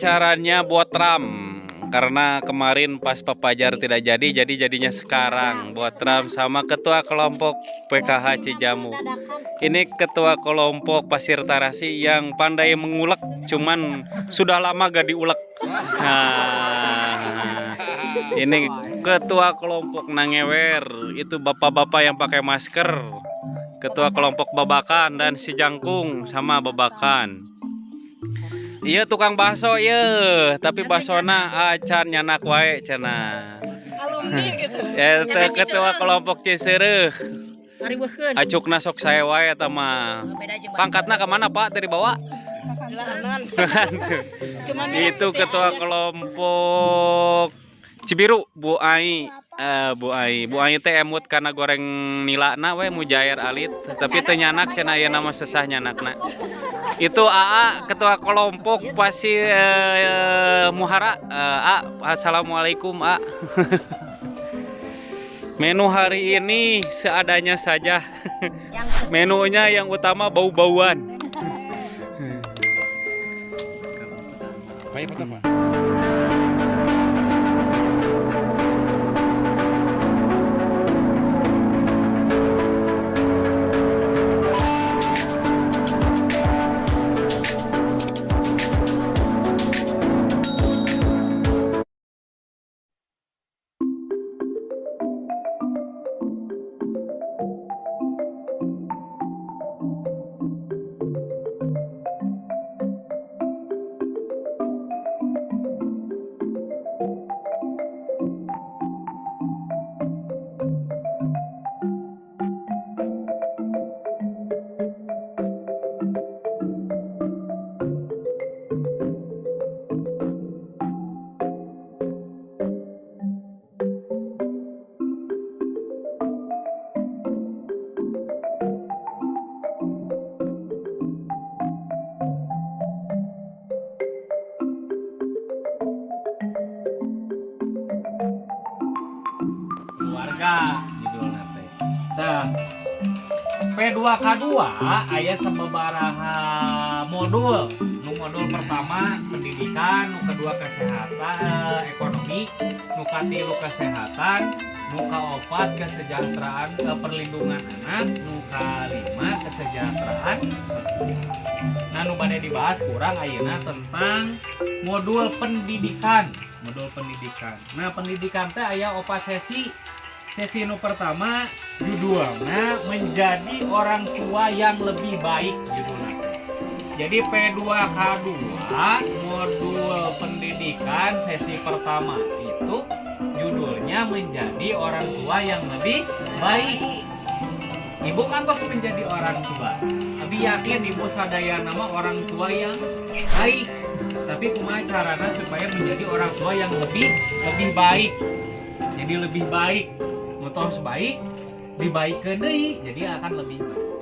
Acaranya botram karena kemarin pas Papajar tidak jadi, jadinya sekarang botram sama ketua kelompok PKH Cijambu. Ini ketua kelompok Pasir Tarasi yang pandai mengulek, cuman sudah lama gak diulek. Nah, ini ketua kelompok Nangewer, itu bapak-bapak yang pakai masker. Ketua kelompok Babakan dan si Jangkung sama Babakan. Iya tukang bakso iya, tapi baksona acan nyanak wae cenah. Alumni gitu. Eta ketua kelompok Ciseureuh. Ngariweuhkeun. Acukna sok sae wae eta mah. Pangkatna ka mana Pak tadi bawa? Jalanan. Cuma Itu ketua kelompok Cibiru, Bu Ai. Bu Ai. Bu Ai teh emut karena goreng nilana we mujair alit, tapi teu nyanak cenah ayeuna mah sesah nyanakna. Itu AA ketua kelompok Pasir Muhara. A, assalamualaikum A. Menu hari ini seadanya saja. Menunya yang utama bau-bauan. Baik, Pak. Keluarga judulna teh. Tah, P2K2 aya sababaraha modul. Nu modul pertama pendidikan, nu kedua kesehatan, ekonomi, nu katilu kesehatan, nu kaopat kesejahteraan perlindungan anak, nu kalima kesejahteraan sosial. Nah, nu bade dibahas kurang ayeuna tentang modul pendidikan. Modul pendidikan. Nah, pendidikan teh aya opat sesi. Sesi nu pertama judulnya menjadi orang tua yang lebih baik judulnya. Jadi P2K2 modul pendidikan sesi pertama itu judulnya menjadi orang tua yang lebih baik. Ibu kan tos menjadi orang tua. Abi yakin ibu sadayana mah orang tua yang baik. Tapi kumaha carana supaya menjadi orang tua yang lebih baik. Jadi lebih baik. Nu tos baik dibaikkeun deui, jadi akan lebih baik.